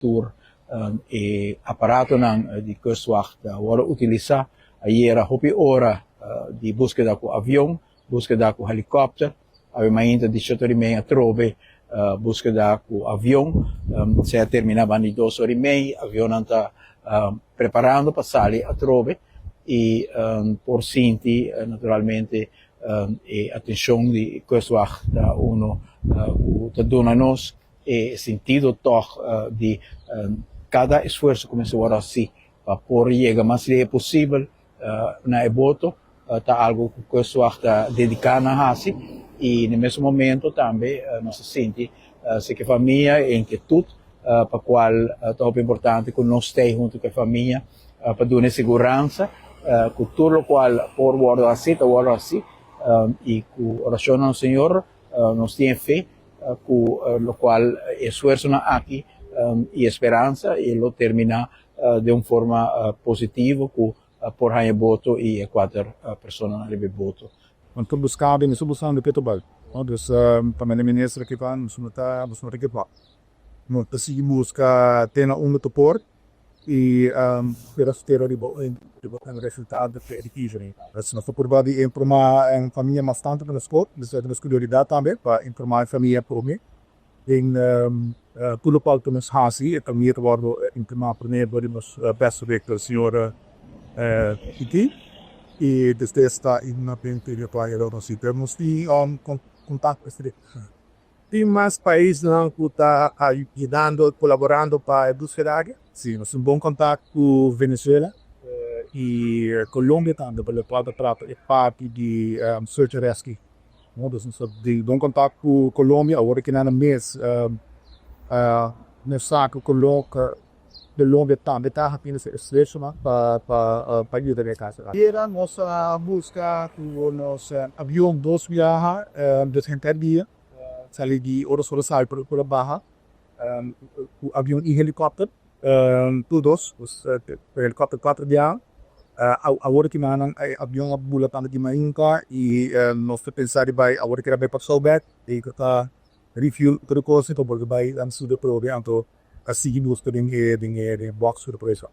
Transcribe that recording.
Tur e aparatonan di Kustwacht a wòrdu utilisá. Ayera hopi ora di búskeda ku avion, búskeda ku helikòpter. Awe mainta di 7:30 atrobe búskeda ku avion. Esei a terminá banda di 2:30. Avionnan ta preparando pa sali atrobe i por sinti naturalmente e atenshon di Kustwacht ta uno ku ta duna nos e sentido tòg di kada esfuerso ku mester wòrdu hasi pa por yega mas lihé posibel na e boto ta algu ku Kustwacht ta dediká na hasi i na e mesun momento tambe nos ta sinti si ku e famia e inkietut pa kual ta hopi importante ku nos stei huntu ku e famia pa duna e siguransa ku tur lokual por wòrdu hasi ta wòrdu hasi i ku orashon na Señor nos tin e fe ku lokual e esfuersonan aki i e speransa e lo terminá den un forma positivo ku por haña e boto i e kuater personanan riba e boto. Nos ta buska bin, nos ta buscando Petrobal. No, dus pa mende minister aki pa nos no ta, nos no ta give up. Nos ta sigui buska te na unda ta por i spera spera riba riba un resultado di e verkiezing. Dus nos ta purba di informa e famia mas tantu ku nos por, dus ta nos prioridat tambe pa informa e famia prome den tur lokual ku nos hasi e famia ta wòrdu informá prome dor di nos persvoorlichter señor Piqué i despues ta na bente di e nos tin kontakto estrecho. Tin mas paisnan ku ta yudando, kolaborando pa e búskeda aki? Sí, nos tin bon kontakto ku Venezuela i Colombia tambe, pa lokual ta trata e parti di search and rescue. Dus nos ta den bon kontakto ku Colombia, awor ki nan mes nos sa ku Colombia tambe ta haciendo su esfuersonan pa yuda den e kaso aki. Ayera nos a buska ku nos avion dos biaha dus henter dia. Sali di ora solo sali por a baha ku avion i helikòpter tur dos, helikòpter kuater biaha. Awor ki nan e avion a bula tantu di mainta i nos ta pensa di bai awor keda bai Kòrsou bèk i ku ta refuel tur kos pa bolbe bai Amsterdam atrobe anto a sigui buska den e den e box ku ta por eso.